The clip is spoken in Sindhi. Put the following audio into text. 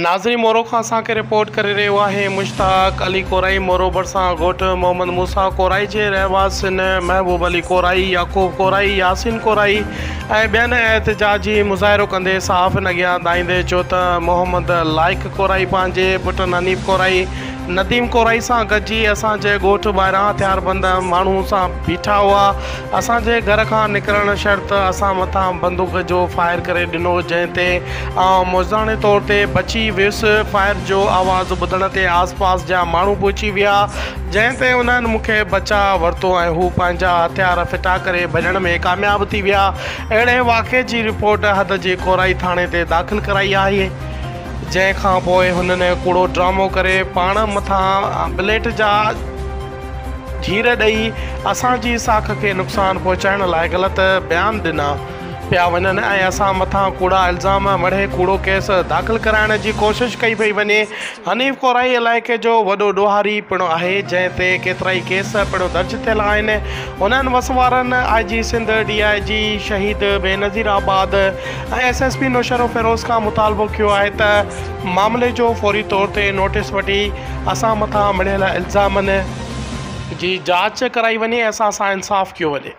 ناظرين مورو کان اسان کي رپورٽ ڪري رهيو آهي مشتاق علي ڪورائي مورو ڀرسان ڳوٺ محمد موسيٰ ڪورائي جي رهواسين محبوب علي ڪورائي، يعقوب ڪورائي، ياسين ڪورائي ۽ ٻين احتجاجي مظاهرو ڪندي صحافين اڳيان دانهيندي چيو ته محمد لائق ڪورائي پنهنجي پٽن حنيف ڪورائي، نديم ڪورائي سان گڏجي اسان جي ڳوٺ ٻاهران هٿياربند ماڻهو سان بيٺا هئا، اسان جي گهر کان نڪرڻ شرط اسان مٿان بندوق جو فائر ڪري ڏنو، جنهن تي آئون معجزاڻي طور تي بچي ويس، فائر جو آواز ٻڌڻ تي آس پاس جا ماڻهو پهچي ويا، جنهن تي انهن مون کي بچاء ورتو ۽ هو پنهنجا هٿيار ڦٽا ڪري ڀڄڻ ۾ ڪامياب ٿي ويا، اهڙي واقعي جي رپورٽ حد جي ڪورائي ٿاڻي تي داخل ڪرائي آهي. جنهن کان پوء هنن ڪوڙو ڊرامو ڪري پاڻ مٿان بليٽ جا جهير ڏئي اسان جي ساک کي نقصان پهچائڻ لاء غلط بيان ڏنا پيا وڃن ۽ اسان مٿان ڪوڙا الزام مڙهي ڪوڙو ڪيس داخل ڪرائڻ جي ڪوشش ڪئي پئي وڃي. حنيف ڪورائي علائقي جو وڏو ڏوهاري پڻ آهي جنهن تي ڪيترائي ڪيس پڻ درج ٿيل آهن. هنن وس وارن I G Sindh, D I G Shaheed Benazirabad ۽ S S P Naushahro Feroze کان مطالبو ڪيو آهي ته معاملي جو فوري طور تي نوٽيس وٺي اسان مٿان مڙهيل الزامن جي جاچ ڪرائي وڃي ۽ اسان سان انصاف ڪيو وڃي.